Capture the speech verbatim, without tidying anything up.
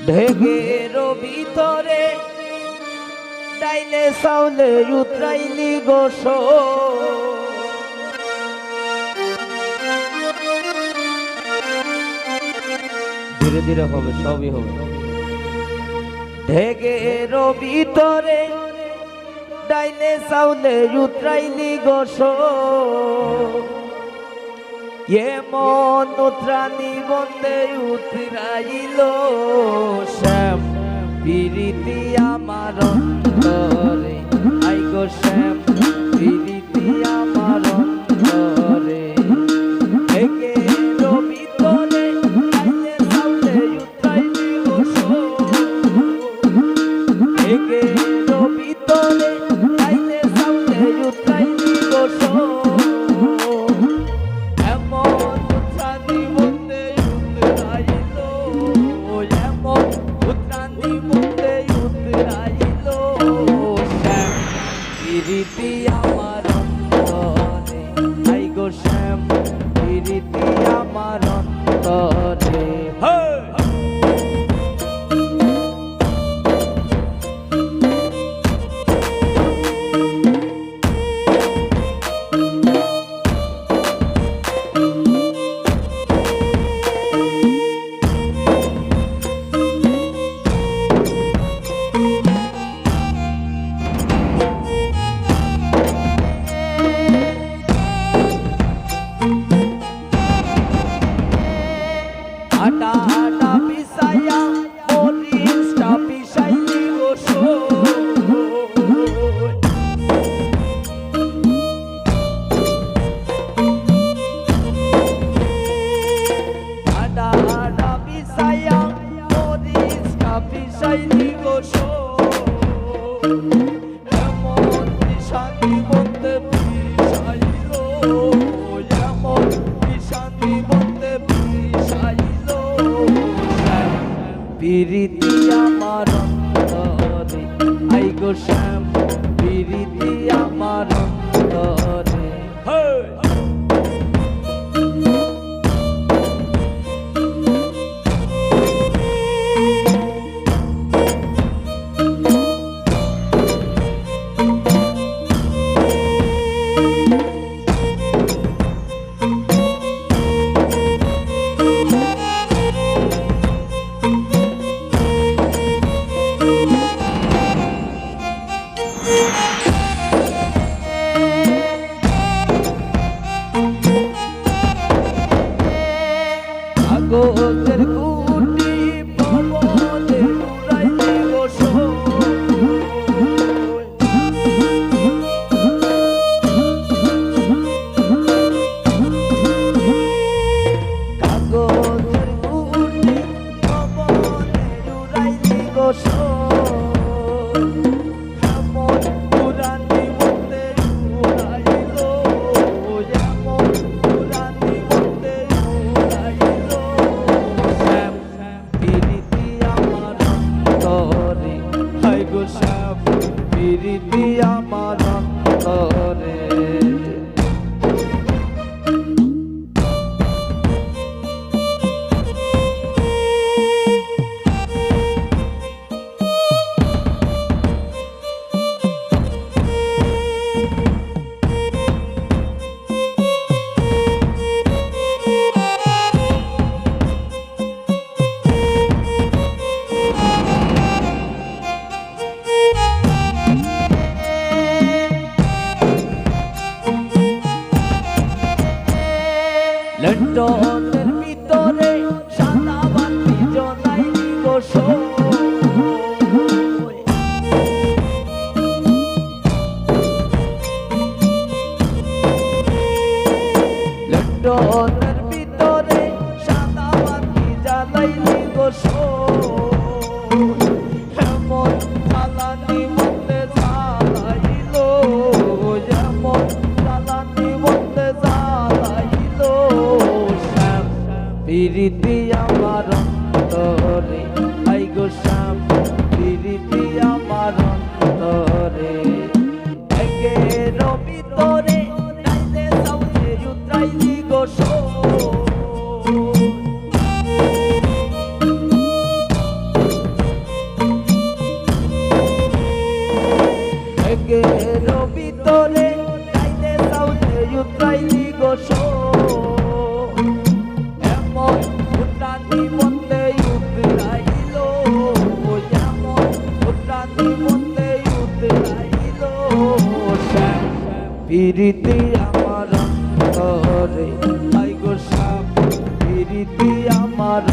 ঢেকের ভিতরে ডাইলে চাউলে উতরাইলি গো সব। ধীরে ধীরে হবে, সবই হবে। ঢেকের ভিতরে ডাইলে চাউলে উতরাইলি গো সব। এমন উতরানি বন্দে উতরাইল শ্যাম, পিরিতি আমার অন্তরে। আই গো শ্যাম, পিরিতি আমার অন্তরে। একে রবি তরে, আইলে সামনে উতরাইলি গো সব। একে রবি তরে, আইলে সামনে উতরাইলি গো সব। এমন উতরানি বন্দে উতরাইল, এমন উতরানি বন্দে উতরাইল শ্যাম, পিরিতি আমার অন্তরে। আই গো শ্যাম, পিরিতি আমার অন্তরে। হে! আটা আটা পিসাইয়া মরিচটা পিসাইলি গো সই। আটা আটা পিসাইয়া মরিচটা পিসাইলি গো সই। এমন পিসানি বন্দে পিসাইল, এমন পিসানি বন্দে পিসাইল শ্যাম, পিরিতি আমার অন্তরে। আই গো শ্যাম, পিরিতি আমার অন্তরে। হে! কাগজের গুটি পবনে উড়াইলি গো সই। কাগজের গুটি পবনে উড়াইলি গো সই। এমন উড়ানি বন্দে উড়াইল, এমন উড়ানি বন্দে উড়াইল শ্যাম, পিরিতি আমার অন্তরে। হাই গো শ্যাম, পিরিতি আমার অন্তরে। লন্ডনের ভিতরে সাদা বাতি জ্বলাইলি গো সই। লন্ডনের ভিতরে সাদা বাতি জ্বালাইলি গো সই। এমন জ্বালানি বন্দে জ্বালাইল, এমন জ্বালানি বন্দে জ্বালাইল শ্যাম, পিরিতি আমার অন্তরে। আই গো শ্যাম, পিরিতি আমার অন্তরে। একে রবি তরে, নাইলে সাউথে উতরাইলি গো সই। পিরিতি আমার অন্তরে, আই গো সাপ, পিরিতি আমার